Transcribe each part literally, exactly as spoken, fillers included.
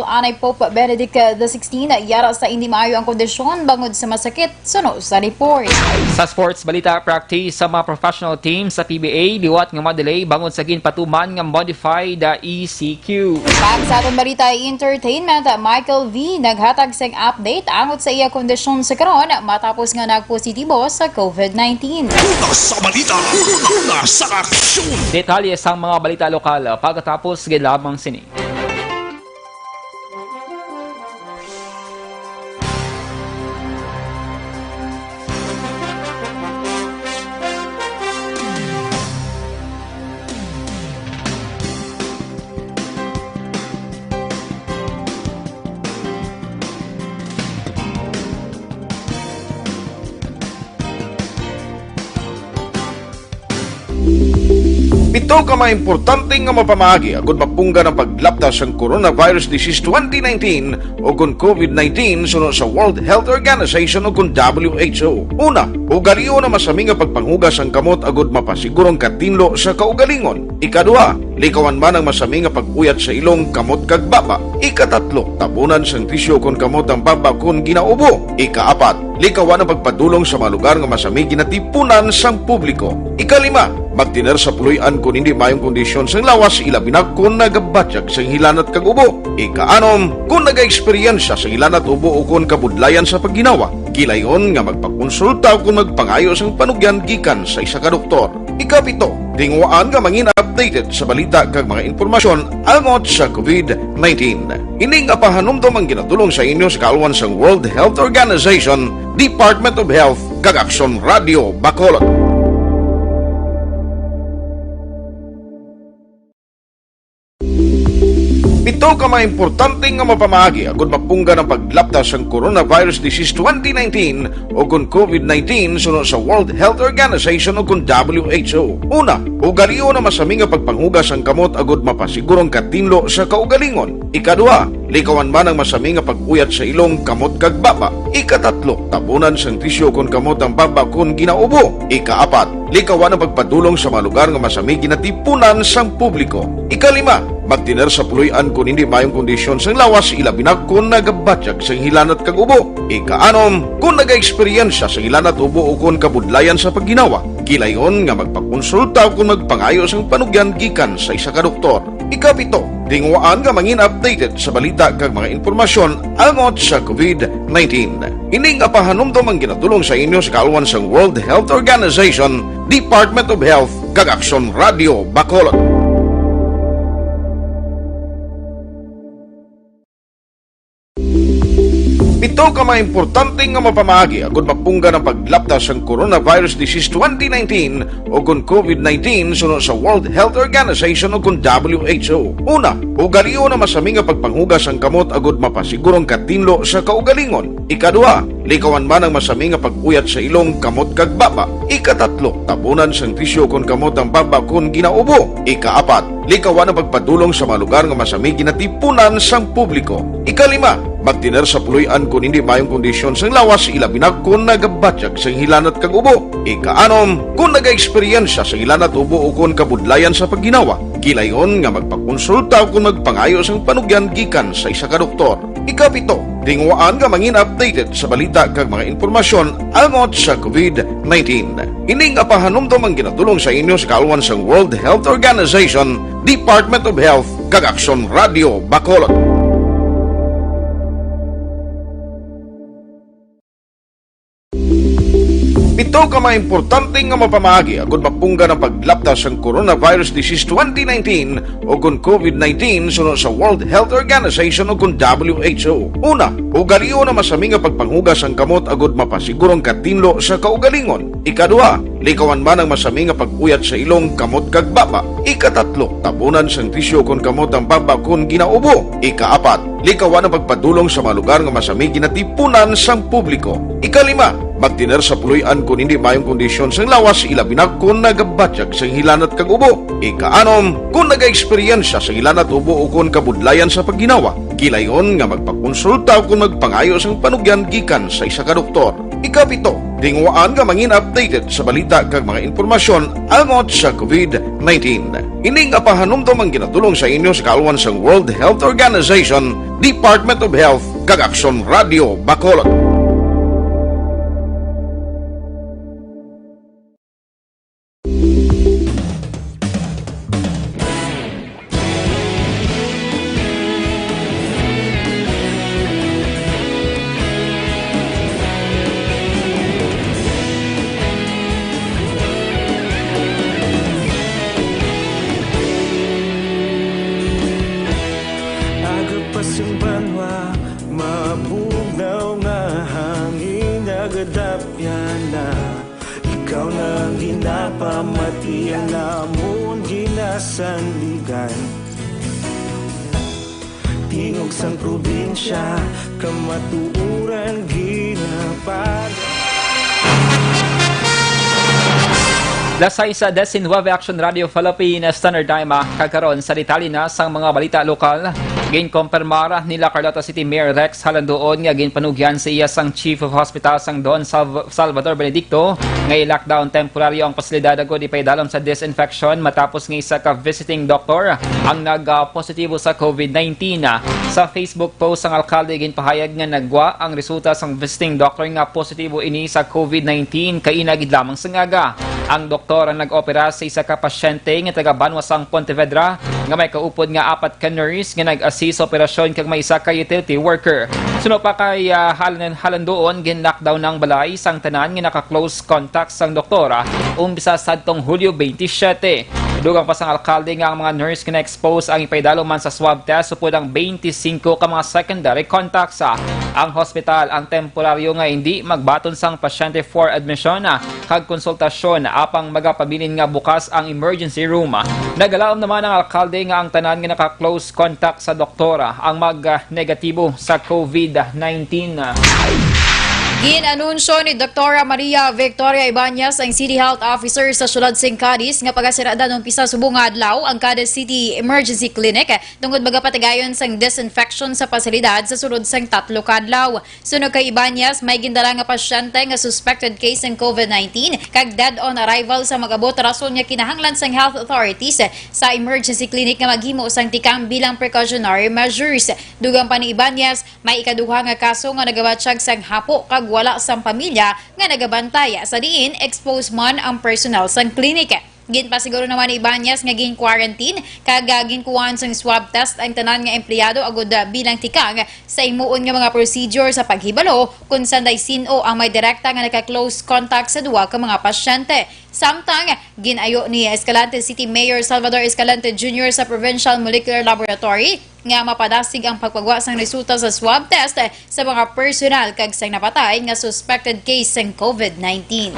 Anay Pope Benedict the sixteenth, yara sa indi maayo ang kondisyon bangod sa masakit, suno sa report. Sa sports balita, practice sa mga professional team sa P B A liwat nga ma-delay bangod sa ginpatuman nga modified E C Q. Pag sa aton balita entertainment, Michael V naghatag sing update angot sa iya kondisyon sa karon matapos nga nagpositibo sa COVID nineteen. Una sa balita, una sa aksyon. Detalye sang mga balita lokal pagkatapos gid lamang sini. Pito ka mga importante nga mga pamaagi agud mapunggan ang paglapta sang coronavirus disease twenty nineteen o kon COVID nineteen suno sa World Health Organization o kon W H O. Una, ugalion ang masami nga pagpanghugas sang kamot agud mapasiguro ang katinlo sa kaugalingon. Ikaduha, likawan man ang masami nga pag-uyat sa ilong, kamot kag baba. Ikatatlo, tabunan sang tisyu kon kamot ang baba kon ginaubo. Ikaapat, likawan ang pagpadulong sa mga lugar nga masami ginatipunan sang publiko. Ikalima, magtener sa puloy-an kon indi maayong kondisyon sang lawas, ilabi na kon nagabatyag sang hilanat kag ubo. Ikaanom, kon nagaeksperyensya sang hilanat, ubo, o kon kabudlayan sa pagginawa, kilayon nga magpakonsulta o kon magpangayo sang panugyan gikan sa isa ka doktor. Ikapito, tinguhaan nga mangin updated sa balita kag mga impormasyon angot sa COVID nineteen. Ini nga pahanumdom ang ginadulong sa inyo sa kaalwan sang World Health Organization, Department of Health, kag Aksyon Radio Bacolod. Pito ka mga importante nga mapamaagi agud mapunggan ang paglapta sang coronavirus disease twenty nineteen o kon COVID nineteen suno sa World Health Organization o kon W H O. Una, ugalion ang masami nga pagpanghugas sang kamot agud mapasiguro ang katinlo sa kaugalingon. Ikaduha, likawan man ang masami nga pag-uyat sa ilong, kamot kag baba. Ikatatlo, tabunan sang tisyu kon kamot ang baba kon ginaubo. Ikaapat, likawan ang pagpadulong sa mga lugar nga masami ginatipunan sang publiko. Ikalima, magtener sa puloy-an kon indi maayong kondisyon sang lawas, ilabi na kon nagabatyag sang hilanat kag ubo. Ikaanom, kon nagaeksperyensya sang hilanat, ubo, o kon kabudlayan sa pagginawa, kilayon nga magpakonsulta o kon magpangayo sang panugyan gikan sa isa ka doktor. Ikapito, tinguhaan nga mangin updated sa balita kag mga impormasyon angot sa COVID nineteen. Ini nga pahanumdom ang ginadulong sa inyo sa kaalwan sang World Health Organization, Department of Health, kag Aksyon Radio Bacolod. Pito ka mga importante nga mapamaagi agud mapunggan ang paglapta sang coronavirus disease twenty nineteen o kon COVID nineteen suno sa World Health Organization o kon W H O. Una, ugalion ang masami nga pagpanghugas sang kamot agud mapasiguro ang katinlo sa kaugalingon. Ikaduha, likawan man ang masami nga pag-uyat sa ilong, kamot kag baba. Ikatatlo, tabunan sang tisyu kon kamot ang baba kon ginaubo. Ikaapat, likawan ang pagpadulong sa mga lugar nga masami ginatipunan sang publiko. Ikalima, magtener sa puloy-an kon indi maayong kondisyon sang lawas, ilabi na kon nagabatyag sang hilanat kag ubo. Ikaanom, kon nagaeksperyensya sang hilanat, ubo, o kon kabudlayan sa pagginawa, kilayon nga magpakonsulta o kon magpangayo sang panugyan gikan sa isa ka doktor. Ikapito, tinguhaan nga mangin updated sa balita kag mga impormasyon angot sa COVID nineteen. Ini nga pahanumdom ang ginadulong sa inyo sa kaalwan sang World Health Organization, Department of Health, kag Aksyon Radio Bacolod. Pito ka mga importante nga mapamaagi agud mapunggan ang paglapta sang coronavirus disease twenty nineteen o kon COVID nineteen suno sa World Health Organization o kon W H O. Una, ugalion ang masami nga pagpanghugas sang kamot agud mapasiguro ang katinlo sa kaugalingon. Ikaduha, likawan man ang masami nga pag-uyat sa ilong, kamot kag baba. Ikatatlo, tabunan sang tisyu kon kamot ang baba kon ginaubo. Ikaapat, likawan ang pagpadulong sa mga lugar nga masami ginatipunan sang publiko. Ikalima, Magtiner sa puloy-an kon hindi maayong kondisyon sang lawas, ilabi na kon nagabatyag sang hilanat kag ubo. Ikaanom, kon nagaeksperyensya sang hilanat, ubo, o kon kabudlayan sa pagginawa, gilayon nga magpakonsulta o kon magpangayo sang panugyan gikan sa isa ka doktor. Ikapito, tinguhaan nga mangin updated sa balita kag mga impormasyon angot sa covid nineteen. Ini nga pahanumdom ang ginatulong sa inyo sa kaalwan sang World Health Organization, Department of Health, kag Aksyon Radio Bacolod. Aga pa sing banwa, mabugnaw nga hangin nagadapyan na. Ikaw na ang ginapamati, ang amon ginasandigan. Tingog sang probinsya, kamatuoran ginapag- Las sais, ah, diecinueve, Action Radio Philippines Standard Time, ah, kag karon sa detalye na sang mga balita lokal. Ginkompirmar nila Carlota City Mayor Rex Halandoon nga ginpanugyan sa iya sang Chief of Hospital sang Don Salv-, Salvador Benedicto nga i-lockdown temporaryo ang pasilidad agud ipaidalom sa disinfection matapos nga isa ka visiting doctor ang nag, ah, positibo sa covid nineteen. Sa Facebook post, ang alkalde ginpahayag nga nagwa ang resulta sang visiting doctor nga positibo ini sa covid nineteen kaina gid lamang sang aga. Ang doktor ang nag-opera sa isa ka pasyente nga taga banwa sang Pontevedra nga may kaupod nga apat ka nurse nga nag-assist sa operasyon kag may isa ka utility worker. Suno pa kay, ah, Halan-, Halandoon, gin-lockdown ang balay sang tanan nga naka-close contact sang doktor, ah, umpisa sadtong Hulyo twenty-seven. Dugang pa sang alkalde nga ang mga nurse nga na-expose ang ipaidalom man sa swab test upod ang twenty-five ka mga secondary contacts. Ang hospital ang temporaryo nga hindi magbaton sang pasyente for admission, ah, kag konsultasyon, apang magapabilin nga bukas ang emergency room. Nagalaom naman ang alkalde nga ang tanan nga naka-close contact sa doktora ang mag-negatibo sa covid nineteen. Gin-anunsyo ni Doktora Maria Victoria Ibañez, ang City Health Officer sa siyudad sing Cadiz, nga pagasira na umpisa subong nga adlaw ang Cadiz City Emergency Clinic tungod magapatigayon sang disinfection sa pasilidad sa sulod sang tatlo ka adlaw. Suno kay Ibañez, may gindala nga pasyente nga suspected case sang covid nineteen kag dead on arrival sa mag-abot, rason nga kinahanglan sang health authorities sa emergency clinic nga maghimo sang tikang bilang precautionary measures. Dugang pa ni Ibañez, may ikaduha nga kaso nga nagabatyag sang hapo kag wala sang pamilya nga nagabantay, sa diin exposed man ang personnel sang clinic. Ginpasiguro naman ni Ibañez nga gin-quarantine kag, ah, ginkuhaan sang swab test ang tanan nga empleyado agud, ah, bilang tikang sa himuon nga mga procedure sa paghibalo kon sanday sin-o ang may direkta nga naka-close contact sa duha ka mga pasyente. Samtang gin-ayo ni Escalante City Mayor Salvador Escalante Junior sa Provincial Molecular Laboratory nga mapadasig ang pagpagwa sang resulta sa swab test sa mga personal kag sang napatay nga suspected case sang covid nineteen.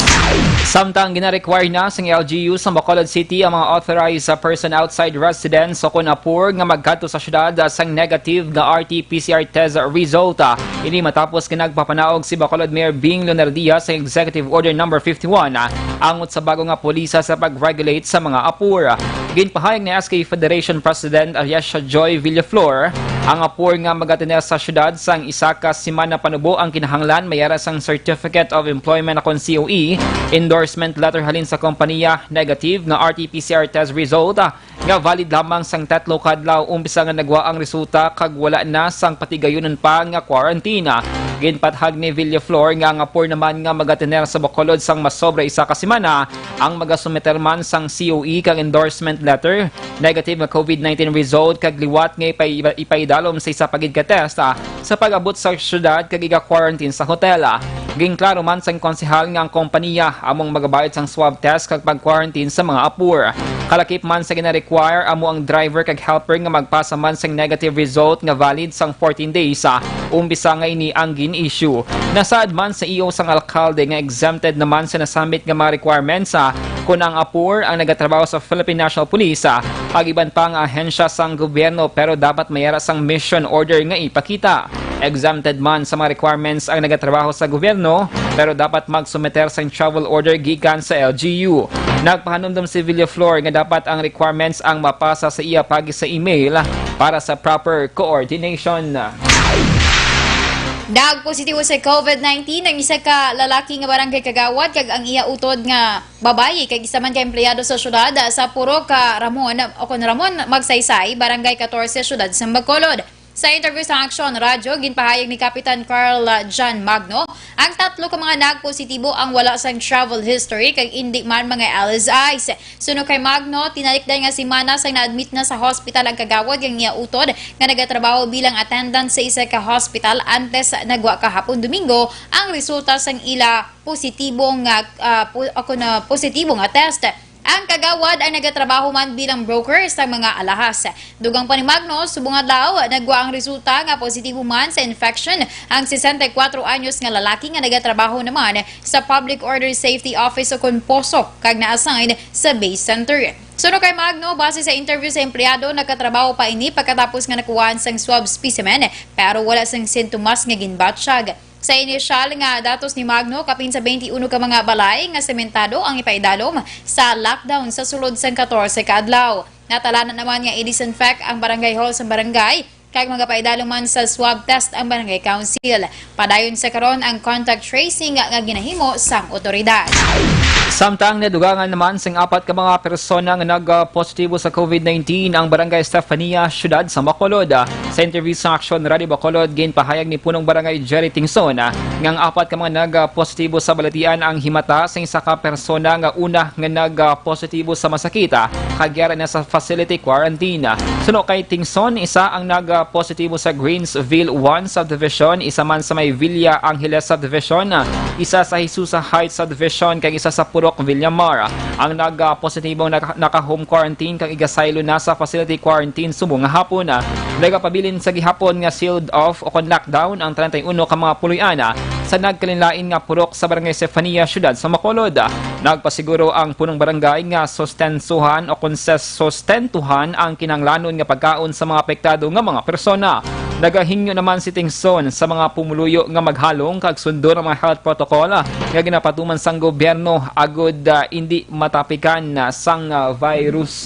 Samtang gina-require na sang L G U sa Bacolod City ang mga authorized, ah, person outside residence o kon apor nga magkadto sa syudad, ah, sang negative nga R T P C R test result, ah. Ini matapos nga nagpapanaog si Bacolod Mayor Bing Lunardia sa Executive Order Number fifty-one, ah, angot sa bago nga polisa sa pag-regulate sa mga apor. Ginpahayag ni S K Federation President Ayesha Joy Villaflor, ang apor nga mag-atender sa syudad sang isa ka semana panubo ang kinahanglan mayara sang Certificate of Employment, akon C O E, endorsement letter halin sa kompanya, negative nga R T P C R test result, ah, nga valid lamang sang tatlo ka adlaw umpisa nga nagwa ang resulta kag wala na sang patigayunon pa nga quarantine. Ginpahayag ni Villaflor nga ang apor naman nga mag-atender sa Bacolod sang masobra isa ka semana ang magasumiter man sang C O E kag endorsement letter, negative nga covid nineteen result kag liwat nga ipay-, ipaidalom sa isa pa gid ka test, ah, sa pag-abot sa syudad kag iga-quarantine sa hotel, ah. Ginklaro man sang konsehal nga ang kompanya among magabayad sang swab test kag pag-quarantine sa mga apor. Kalakip man sa gina-require, amo ang driver kag helper nga magpasa man sang negative result nga valid sang fourteen days, ah, umpisa nga ini ang gin-issue. Nasaad man sa E O sang alkalde nga exempted naman sa nasambit nga mga requirements, ah, kon ang apor ang nagatrabaho sa Philippine National Police, ah, kag iban pa nga ahensya sang gobyerno, pero dapat mayara sang mission order nga ipakita. Exempted man sa mga requirements ang nagatrabaho sa gobyerno, pero dapat magsumiter sang travel order gikan sa L G U. Nagpahanumdom si Villaflor nga dapat ang requirements ang mapasa sa iya paagi sa email para sa proper coordination. Nagpositibo sa COVID nineteen ang isa ka lalaki nga barangay kagawad kag ang iya utod nga babayi kag isa man ka empleyado sa syudad sa Purok, ah, Ramon, o kon Ramon Magsaysay, Barangay Catorce, Syudad sa Bacolod. Sa interview sa Aksyon Radyo, ginpahayag ni Kapitan Carl, ah, John Magno, ang tatlo ka mga nagpositibo ang wala sang travel history kag indi man mga L S Is. Suno kay Magno, tinalikdan nga semana sang na-admit na sa hospital ang kagawad nga iya utod nga nagatrabaho bilang attendant sa isa ka hospital antes nagwa kahapon Domingo ang resulta sang ila positibo nga, ah, po-, ako na positibo nga test. Ang kagawad ay nagatrabaho man bilang broker sa mga alahas. Dugang pa ni Magno, subong adlaw, nagwa ang resulta nga positibo man sa infection ang sesenta y kuwatro anyos nga lalaki nga nagatrabaho naman sa Public Order Safety Office o kon poso kag na-assign sa Base Center. Suno kay Magno, base sa interview sa empleyado, nakatrabaho pa ini pagkatapos nga nakuhaan sang swab specimen, pero wala sang sintomas nga ginbatyag. Sa inisyal nga datos ni Magno, kapin sa twenty-one ka mga balay nga sementado ang ipaidalom sa lockdown sa sulod sang katorse ka adlaw. Natalanan naman nga i-disinfect ang barangay hall sa barangay, kag magapaidalom man sa swab test ang barangay council. Padayon sa karon ang contact tracing nga ginahimo sang otoridad. Samtang nadugangan naman sing apat ka mga persona nga nagpositibo sa COVID nineteen ang Barangay Estefania, Siyudad sa Bacolod. Sa interview sa Aksyon Radio Bacolod, ginpahayag ni Punong Barangay Jerry Tingson, ah, nga ang apat ka mga nagpositibo sa balatian ang himata sa isa ka persona nga una nga nagpositibo sa masakit, ah, kag yara na sa facility quarantine. Suno kay Tingson, isa ang nagpositibo sa Greensville one Subdivision, isa man sa may Villa Angeles Subdivision, isa sa Jesusa Heights Subdivision, kag isa sa Purok Villamar. Ang nagpositibong naka-, naka-home quarantine kag igasaylo na sa facility quarantine subong nga hapon. Nagapabilin sa gihapon nga sealed off o kon lockdown ang treinta y uno ka mga puloy-ana sa nagkalainlain nga purok sa Barangay Sefania, Siyudad sa Bacolod. Nagpasiguro ang punong barangay nga sustensuhan o kon ses-, sustentuhan ang kinahanglanon nga pagkaon sa mga apektado nga mga persona. Nagahingyo naman si Tingson sa mga pumuluyo nga maghalong kag sundon ang mga health protocol nga ginapatuman sang gobyerno agud, ah, indi matapikan, ah, sang, ah, virus.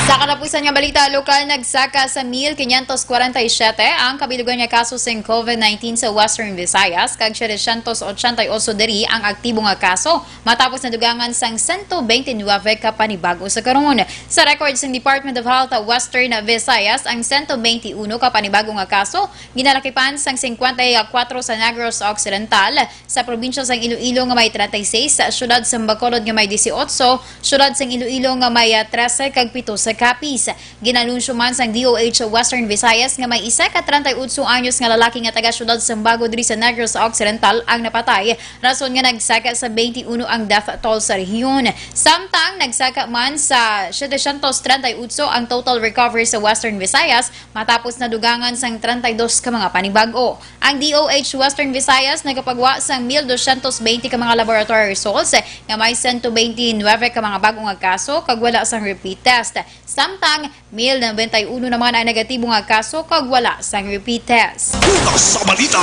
Sa katapusan nga balita lokal, nagsaka sa mil quinientos cuarenta y siete ang kabilugan nga kaso sing COVID nineteen sa Western Visayas, kag setecientos ochenta y ocho diri ang aktibo nga kaso, matapos nadugangan sang sento bente nuebe ka panibago sa karon. Sa record sang Department of Health Western Visayas, ang sento bente uno ka panibago nga kaso ginalakipan sang singkwenta y kuwatro sa Negros Occidental, sa probinsya sang Iloilo nga may treinta y seis, sa siyudad sang Bacolod nga may dieciocho, siyudad sang Iloilo nga may, ah, trese, kag pito sa Capiz. Ginanunsyo man sang D O H Western Visayas nga may isa ka treinta y ocho anyos nga lalaki nga taga siyudad sang Bago diri sa Negros Occidental ang napatay, rason nga nagsaka sa bente uno ang death toll sa rehiyon. Samtang nagsaka man sa setecientos treinta y ocho ang total recovery sa Western Visayas, matapos nadugangan sang treinta y dos ka mga panibag-o. Ang D O H Western Visayas nagapagwa sang mil dosyentos bente ka mga laboratory results, nga may sento bente nuebe ka mga bag-o nga kaso kag wala sang repeat test. Samtang, mil nobenta y uno naman ang negatibo nga kaso kag wala sang repeat test. Una sa balita,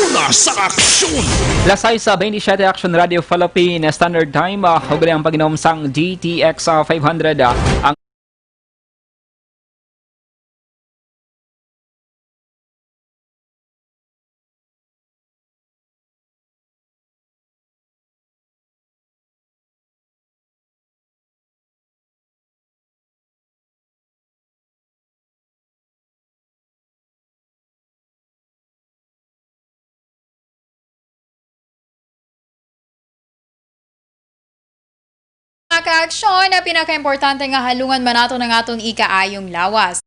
una sa aksyon. Las sais sa bente siyete, Action Radio Philippines Standard Time, ah, ug ang pag-inom sang D T X, ah, five hundred, ah, ang Mga kaaksyon, ang pinakaimportante nga halungan man naton ang aton ikaayong lawas.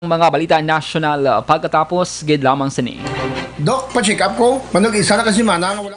Mga balita nasyonal, ah, pagkatapos gid lamang sini. Doc, pa-check up ko. Manog isa na ka semana nga wala.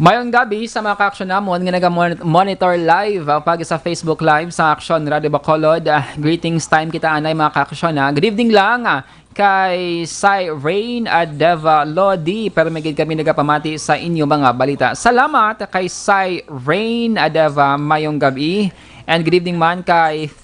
Mayong gabi sa mga kaaksyon namon nga naga-mon-, monitor live, ah, pag sa Facebook Live sa Aksyon Radio Bacolod. Ah, greetings time kita anay, mga kaaksyon, ah. Good evening lang, ah, kay Sai Rain Adeva Lodi. Pero may gid kami nagapamati sa inyo mga balita. Salamat kay Sai Rain Adeva. Mayong gabi. And good evening man kay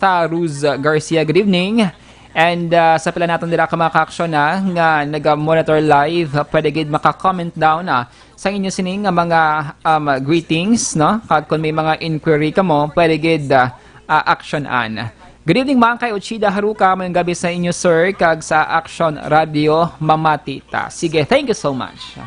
Tharuz Garcia. Good evening. And, ah, sa pila naton dira ka mga kaaksyon na nga naga-monitor live, pwede gid maka-comment down, ah, sa inyo sining nga mga, um, greetings, no? Kag kung may mga inquiry kamo, pwede gid, ah, ah, action-an. Good evening, mga kay Uchida Haruka. Mayong gabi sa inyo, sir, kag sa Action Radio, mamati ta. Sige, thank you so much.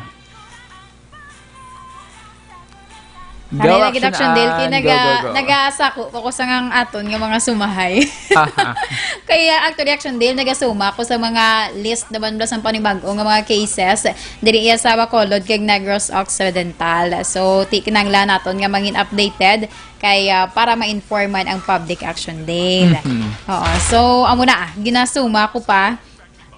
Go, Ano yung Action Action Deal? Kay Ann. Go, naga-, go, go. Nagasako ko ko sa ngang aton nga mga sumahay. Aha. Kaya, actually, Action Deal, nagasuma ko sa mga list naman bala sa panibag-o nga mga cases diri iya sa Bacolod kag Negros Occidental. So, ti-, kinahanglan naton nga mangin updated kay, ah, para ma-informan ang public, Action Deal. Mhm. Oo. So, amo na, ah, ginasuma ko pa.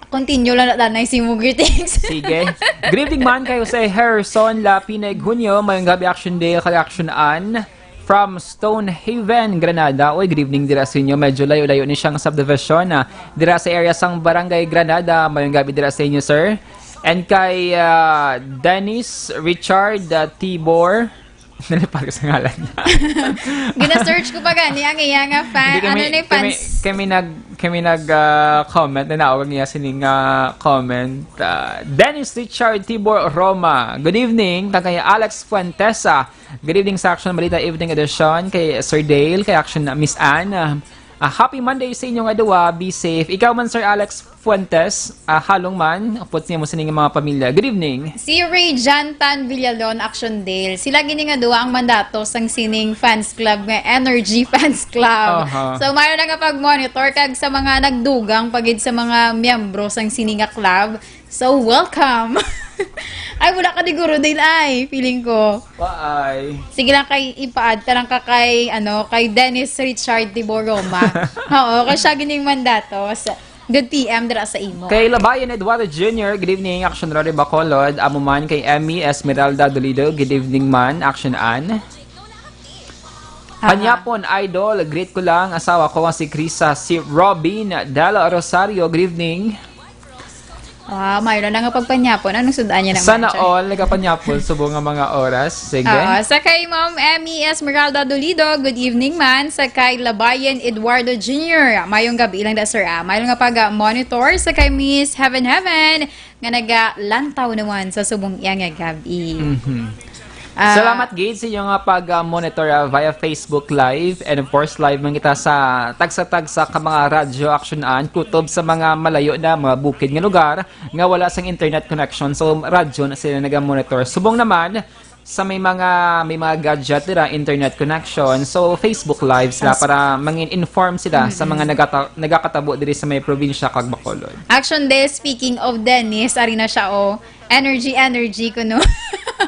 Continue lang na, Danay, sa imong greetings. Sige. Good evening man kay Jose Harrison Lapineg Junio. Mayong gabi, Action Deal, kay Action Ann. From Stonehaven, Granada. Oy, good evening dira sa inyo. Medyo layo-layo ni siyang subdivision, ah. Dira sa area sang Barangay Granada. Mayong gabi dira sa inyo, sir. And kay, ah, Dennis Richard, ah, Tibor. Nalipag sa ngalan niya. Gina-search ko pa gani ang iya nga fan-, Hindi, kami, ano ni kami, fans? Kami nag-, kami nag, ah, comment, na naawag niya sining, ah, comment. Ah, Dennis Richard Tibor Roma. Good evening. Kag kay Alex Fuentesa. Good evening sa Action Balita Evening Edition. Kay Sir Dale, kay Action Miss Anne. Ah, ah, happy Monday sa inyo nga duwa. Be safe. Ikaw man, Sir Alex Fuentes, ah, halong man, upod niya mo sining mga pamilya. Good evening. Si Ray Jantan Villalon, Action Dale. Sila gini nga duwa ang mandato sang sining fans club nga Energy Fans Club. Aha. So, maayo na nga pag-monitor kag sa mga nagdugang pa gid sa mga miyembro sang sini nga club. So, welcome. Ay, wala ka di guro, Dale, ay, feeling ko. Waay. Sige lang kay ipaad ta lang ka kay, ano, kay Dennis Richard Tiboroma. Oo, kay siya gining mandato. Sa, Good P M dira sa imo. Kay Labayan Eduardo Junior, good evening, Action Radio Bacolod. Amo man kay Emmy Esmeralda Dolido, good evening man, Action Ann. Aha. Panyapon, idol, greet ko lang, asawa ko nga si Krisa, si Robin Del Rosario, good evening. Wow, maayo na nga pagpanyapon. Anong sud-an niya naman? Sana all nagapanyapon subong nga mga oras. Sige. Oo, sa kay Ma'am Emmy Esmeralda Dolido, good evening man. Sa kay Labayan Eduardo Junior, mayong gabi lang da, sir, ah. Mayong nga pag-monitor. Sa kay Miss Heaven Heaven, nga nagalantaw naman sa subong iya nga gabi. Mhm. Ah, Salamat gid sa inyo nga pag, ah, monitor, ah, via Facebook Live, and of course, live man kita sa tagsa-tagsa ka mga radyo aksyonan, kutob sa mga malayo na mga bukid nga lugar nga wala sang internet connection. So, radyo na sila naga-monitor. Subong naman sa may mga, may mga gadget nila, internet connection. So, Facebook Live sila As- para mangin-inform sila sa Mm-mm. mga nagata-, nagakatabo diri sa may probinsya kag Bacolod. Action Day, speaking of Dennis, ari na siya, oh. Energy, energy kuno.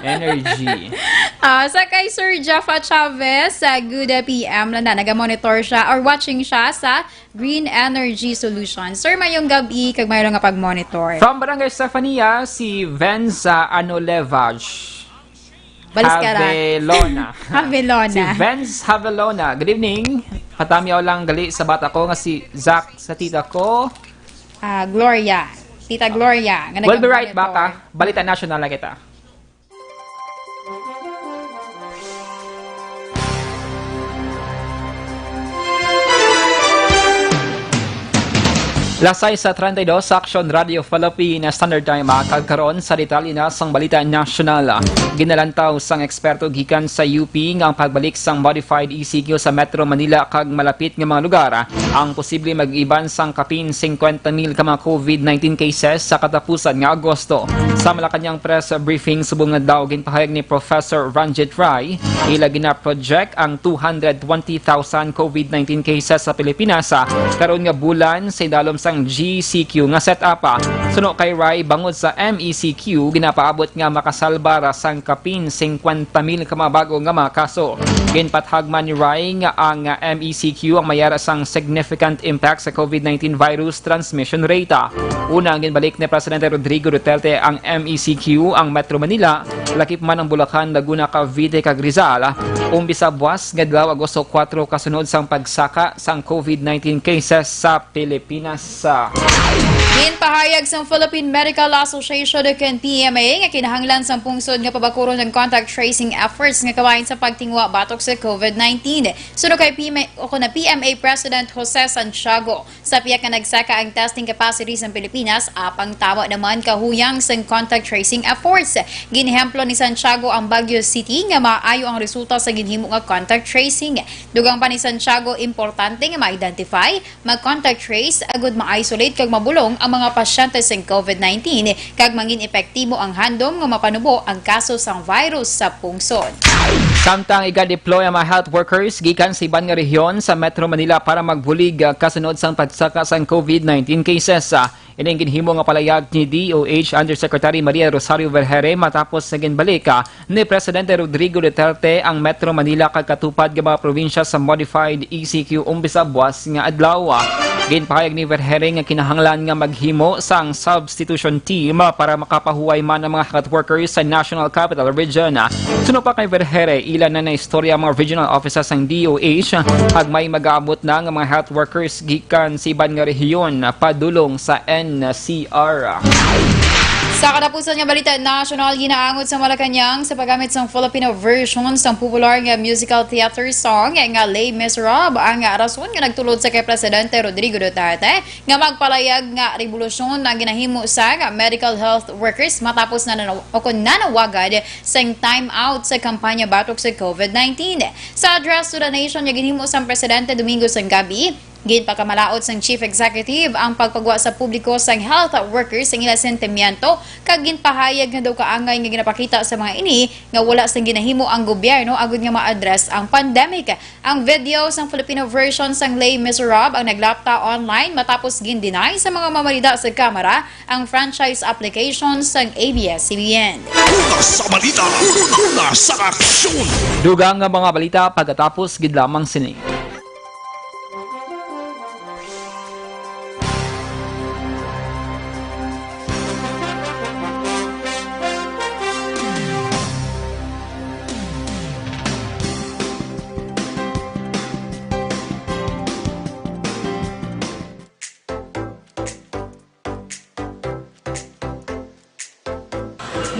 Energy. Ah, sa kay Sir Jaffa Chavez, sa good P M lang na, naga-monitor siya or watching siya sa Green Energy Solutions. Sir, mayong gabi, kag mayong nga pag-monitor. From Barangay Stefania, si Venza Anolevage. Balis ka ra. Havelona. Havelona. Si Venz Havelona. Good evening. Patamiaw lang gali sa bata ko nga si Zach sa tita ko. Ah, Gloria. Tita Gloria, nga We'll be right back, nag-monitor. Ah. Balita nasyonal na kita. Alas sais treinta y dos sa Aksyon Radio Philippines Standard Time, ah, kag karon sa detalye na sang balita nasyonal. Ginalantaw sang eksperto gikan sa U P nga ang pagbalik sang modified E C Q sa Metro Manila kag malapit nga mga lugar, ah, ang posible mag-iban sang kapin singkwenta mil ka mga COVID nineteen cases sa katapusan nga Agosto. Sa Malacañang press briefing subong nga adlaw, ginpahayag ni Professor Ranjit Rai, ila gina-project ang two hundred twenty thousand COVID nineteen cases sa Pilipinas, ah, karon nga bulan sa idalom sang G C Q nga setup, ah. Suno kay Rai, bangod sa M E C Q, ginapaabot nga makasalba ra sang kapin singkwenta mil ka mga bago nga mga kaso. Ginpatahag man ni Rai nga ang, ah, M E C Q ang may ara sang significant impact sa COVID nineteen virus transmission rate, ah. Una, ginbalik ni Presidente Rodrigo Duterte ang M E C Q, ang Metro Manila, lakip man ang Bulacan, Laguna, Cavite, kag Rizal, umpisa buwas nga adlaw, Agosto kuwatro, kasunod sang pagsaka sang COVID nineteen cases sa Pilipinas. Ginpahayag sang Philippine Medical Association, o P M A, nga kinahanglan sang pungsod nga pabakuron ang contact tracing efforts nga kabahin sa pagtinguha batok sa COVID nineteen. Suno kay P M A, o kuna, P M A President Jose Santiago, sa pihak nga nagsaka ang testing capacity sang Pilipinas, apang tama naman kahuyang sang contact tracing efforts. Ginehemplo ni Santiago ang Baguio City nga maayo ang resulta sa ginhimo nga contact tracing. Dugang pa ni Santiago, importante nga ma-identify, mag-contact trace, agud ma-isolate kag mabulong ang mga pasyente sang COVID nineteen, kag mangin epektibo ang handom nga mapanubo ang kaso sang virus sa pungsod. Samtang iga-deploy ang mga health workers gikan sa iban nga rehiyon sa Metro Manila para magbulig, ah, kasunod sang pagsaka sang COVID nineteen cases, ah. Ini ang ginhimo nga palayag ni D O H Undersecretary Maria Rosario Vergeire matapos sa ginbalik, ah, ni Presidente Rodrigo Duterte ang Metro Manila kag katupad nga mga probinsya sa modified E C Q umpisa buwas nga adlaw. Ginpahayag ni Vergeire nga kinahanglan nga maghimo sang substitution team para makapahuway man ang mga health workers sa National Capital Region. Suno pa kay Vergeire, ila na naistorya ang mga regional offices sang D O H, kag may mag-aabot na nga mga health workers gikan sa iban nga rehiyon padulong sa N C R. Sa katapusan nga balita nasyonal, ginaangot sa Malacañang sa paggamit sang Filipino version sang popular nga musical theater song nga Les Miserables ang rason nga nagtulod sa kay Presidente Rodrigo Duterte nga magpalayag nga rebolusyon ang ginahimo sa medical health workers matapos na nanaw-, o kon nanawagan sang time out sa kampanya batok sa COVID nineteen. Sa address to the nation nga ginhimo sang presidente Domingo sang gabi, ginpakamalaut sang Chief Executive ang pagpagwa sa publiko sang health workers sang ila sentimiento, kag ginpahayag nga daw kaangay nga ginapakita sa mga ini nga wala sang ginahimo ang gobyerno agud nga ma-address ang pandemic. Ang video sang Filipino version sang Les Miserables ang naglapta online matapos gin-deny sa mga mamalida sa Kamara ang franchise application sang A B S C B N. Una sa balita, una sa aksyon. Dugang nga mga balita pagkatapos gid lamang sini.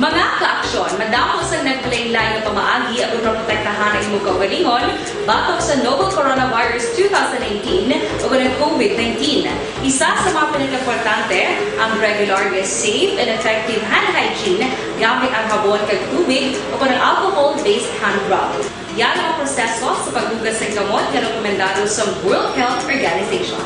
Mga ka-aksyon, madamo sang naglain-lain nga pamaagi aron maprotektahan ang imo kaugalingon batok sa novel coronavirus two thousand nineteen o ang COVID nineteen. Isa sa mga pinakaimportante ang regular nga safe and effective hand hygiene gamit ang habon kag tubig o ang alcohol-based hand rub. Yara ang proseso sa paghugas sang kamot nga rekomendado sa World Health Organization.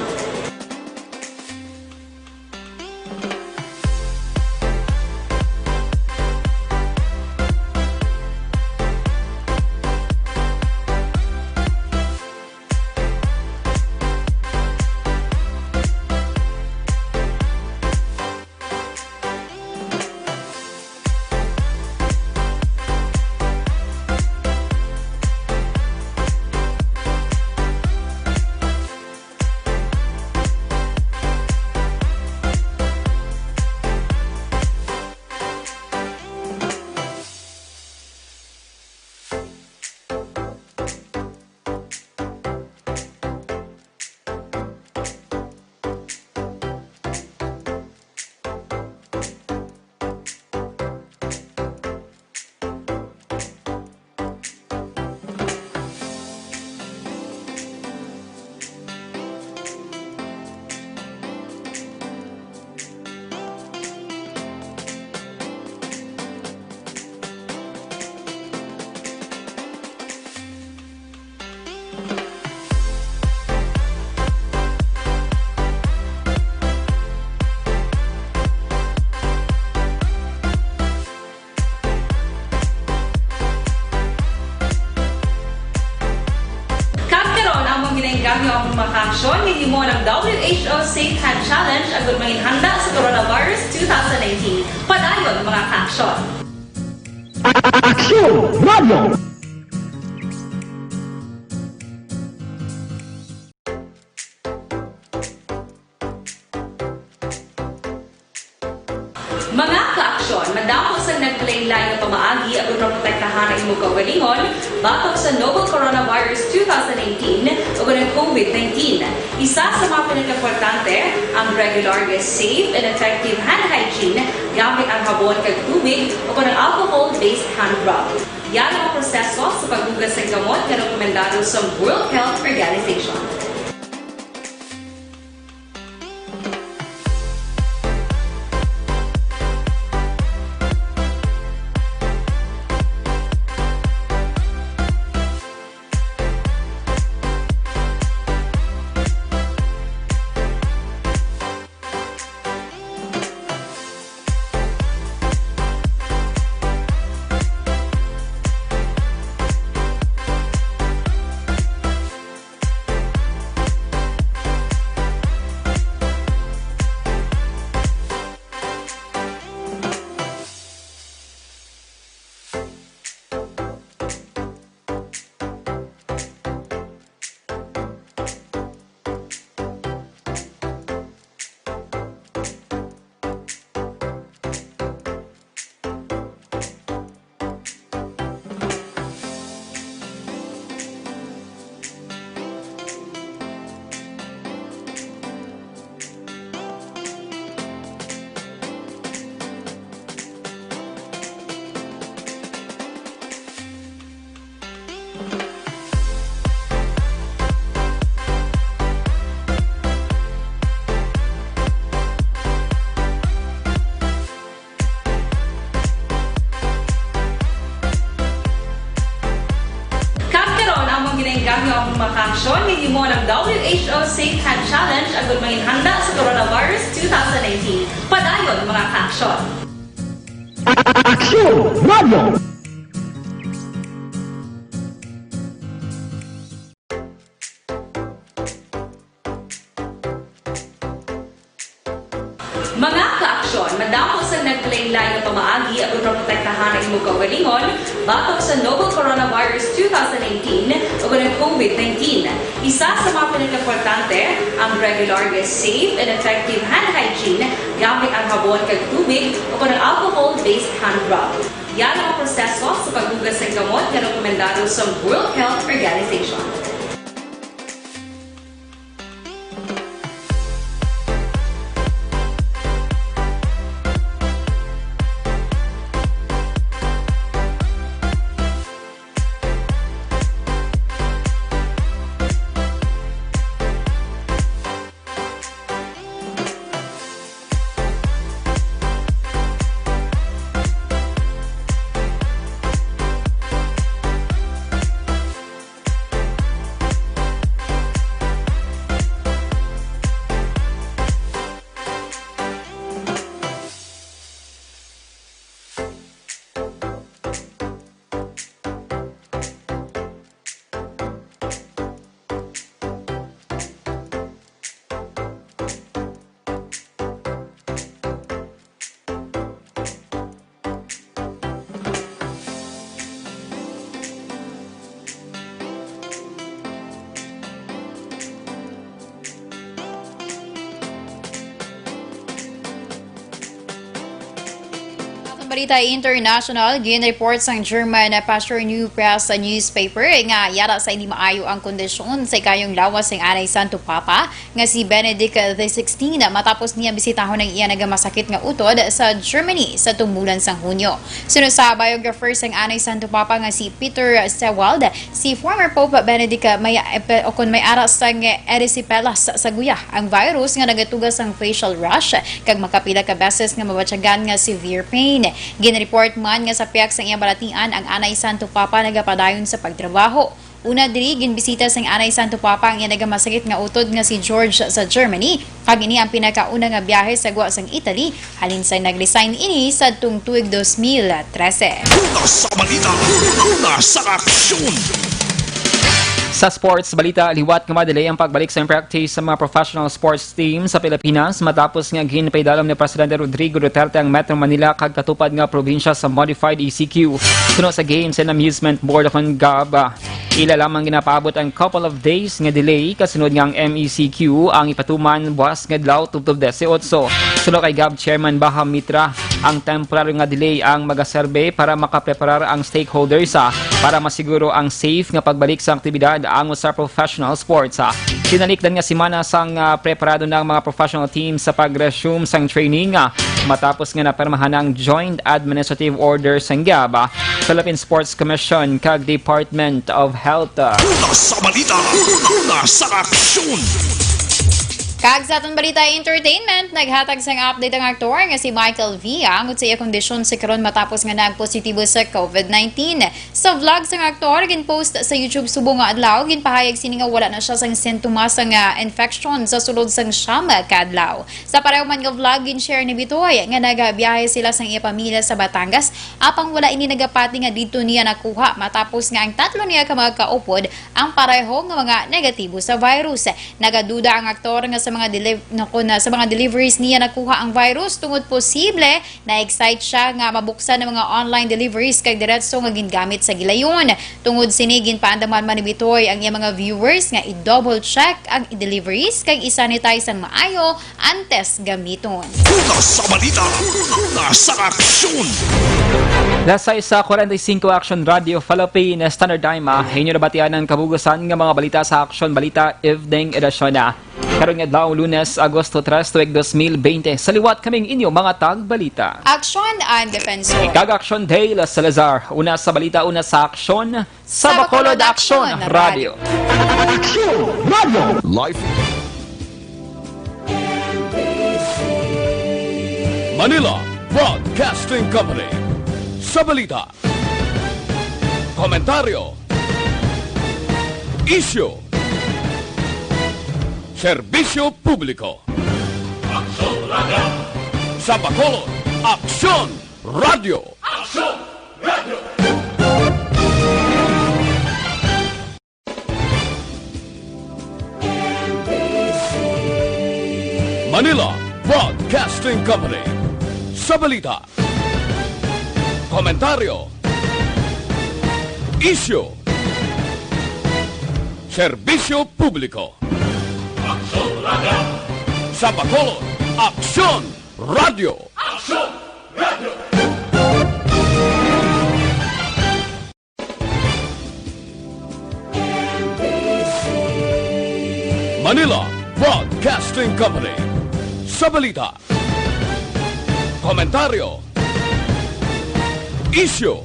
Ang mga kaaksyon, hinimo ang W H O Safe Hand Challenge agud manginhanda sa coronavirus two thousand nineteen. Padayon, mga kaaksyon. Aksyon Radio! Mga kaaksyon, madamo sang naglain-lain nga pamaagi aron maprotektahan ang imong kaugalingon batok sa novel coronavirus two thousand nineteen ug ang COVID nineteen. Isa sa mga pinakaimportante, ang regular nga safe and effective hand hygiene gamit ang habon kag tubig o kon ang alcohol-based hand rub. Yari ang proseso sa paghugas sa kamot nga rekomendado sa World Health Organization. Kag karon, among ginainggangyo ang mga kaaksyon nga hinimo ang W H O Safe Hand Challenge agud manginhanda sa coronavirus two thousand nineteen. Padayon, mga kaaksyon. Aksyon Radio! Mga kaaksyon, madamo sang naglain-lain nga pamaagi aron maprotektahan ang imong kaugalingon batok sa novel coronavirus two thousand nineteen ug ang COVID nineteen. Isa sa mga pinakaimportante, ang regular nga safe and effective hand hygiene gamit ang habon kag tubig o kon ang alcohol-based hand rub. Yari ang proseso sa paghugas sa kamot nga rekomendado sa World Health Organization. Sa balita international, ginreport sang German Pastor New Press newspaper nga yara sa hindi maayo ang kondisyon sa ikayong lawas sang anay Santo Papa nga si Benedict the sixteenth matapos niya bisitahon ang iya nagamasakit nga utod sa Germany sa tumulan sang Hunyo. Suno sa biographer sang anay Santo Papa nga si Peter Sewald, si former Pope Benedict may, o kon may ara sang erysipelas sa guya, ang virus nga nagatuga sang facial rash kag makapila ka beses nga mabatyagan nga severe pain. Ginreport man nga sa pihak sang iya balatian, ang anay Santo Papa nagapadayon sa pagtrabaho. Una diri, ginbisita sang anay Santo Papa ang iya nagamasakit nga utod nga si George sa Germany, kag ini ang pinakauna nga biyahe sa gwa sang Italy halin sa nag-resign ini sadtong tuig dos mil trese. Una sa balita, una sa aksyon. Sa sports balita, liwat nga ma-delay ang pagbalik sa practice sa mga professional sports team sa Pilipinas matapos nga ginpaidalom ni Presidente Rodrigo Duterte ang Metro Manila kag katupad nga probinsya sa Modified E C Q. Suno sa Games and Amusement Board o kon GAB, ila lamang ginapaabot ang couple of days nga delay, kasunod nga ang M E C Q ang ipatuman buwas nga adlaw, tubtob disiotso. Suno kay GAB Chairman Baham Mitra, ang temporaryo nga delay ang magaserbe para makapreparar ang stakeholders, ah, para masiguro ang safe nga pagbalik sa aktibidad angot sa professional sports, ah. Tinalikdan nga semana sang, ah, preparado na ang mga professional team sa pag-resume sang training, ah, matapos nga napirmahan ang Joint Administrative Order sang GAB, ah, Philippine Sports Commission kag Department of Health, ah. Una sa balita, una sa aksyon. Kag sa aton balita entertainment, naghatag sang update ang aktor nga si Michael Villa angot sa iya kondisyon sa karon matapos nga nagpositibo sa COVID nineteen. Sa vlog sang aktor, ginpost sa YouTube subong nga adlaw, ginpahayag sini nga wala na siya sang sintomas sang, ah, infection sa sulod sang siyam ka adlaw. Sa pareho man nga vlog, gin-share ni Bitoy nga nagabiyahe sila sang iya pamilya sa Batangas, apang wala ini nagapati nga didto niya nakuha matapos nga ang tatlo niya ka mga kaupod ang pareho nga mga negatibo sa virus. Nagaduda ang aktor nga sa mga deliv-, no, kun, ah, sa mga deliveries niya nakuha ang virus tungod posible na-excite siya nga mabuksan ang mga online deliveries kag diretso nga gingamit sa gilayon. Tungod sini, ginpaandaman man ni Bitoy ang iya mga viewers nga i-double check ang deliveries kag i-sanitize ang maayo antes gamiton. Una sa balita, una sa aksyon. Las sais sa kwarenta y cinco, Aksyon Radio Philippine Standard Time, ah. Inyo nabatian ang kabugusan nga mga balita sa Aksyon Balita Evening Edition, ah. Karong adlaw, Lunes, Agosto tres, tuig dos mil bente. Sa liwat, kaming inyo mga tagbalita. Aksyon and Defensor. Kag Aksyon Dale Salazar. Una sa balita, una sa aksyon. Sa Bacolod, Aksyon Radio. Aksyon Radio. Live. Manila Broadcasting Company. Sa balita, komentaryo, isyu, serbisyo publiko. Aksyon Radio. Sa Bacolod, Aksyon Radio. Aksyon Radio. Manila Broadcasting Company. Sa balita, komentaryo, isyu, serbisyo publiko. Aksyon Radio. Sa Bacolod, Aksyon Radio. Aksyon Radio. Manila Broadcasting Company. Sa balita, komentaryo, isyu,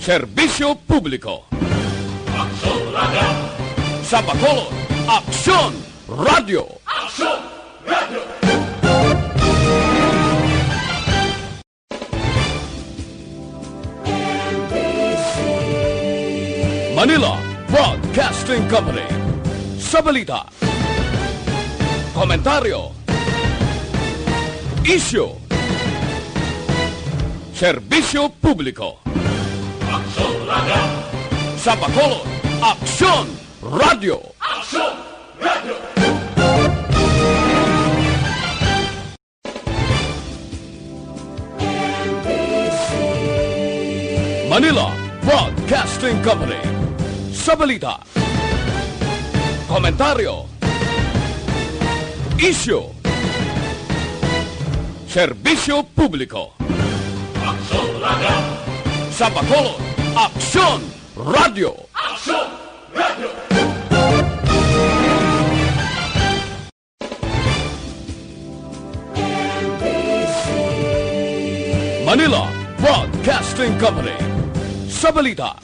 serbisyo publiko. Aksyon Radio. Sa Bacolod, Aksyon Radio. Aksyon Radio. Manila Broadcasting Company. Sa balita, komentaryo, isyu, serbisyo publiko. Aksyon Radio. Sa Bacolod, Aksyon Radio. Aksyon Radio. Manila Broadcasting Company. Sa balita, komentaryo, isyu, serbisyo publiko. Aksyon Radio. Sa Bacolod, Aksyon Radio. Aksyon Radio. Manila Broadcasting Company. Sa balita,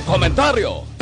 komentaryo,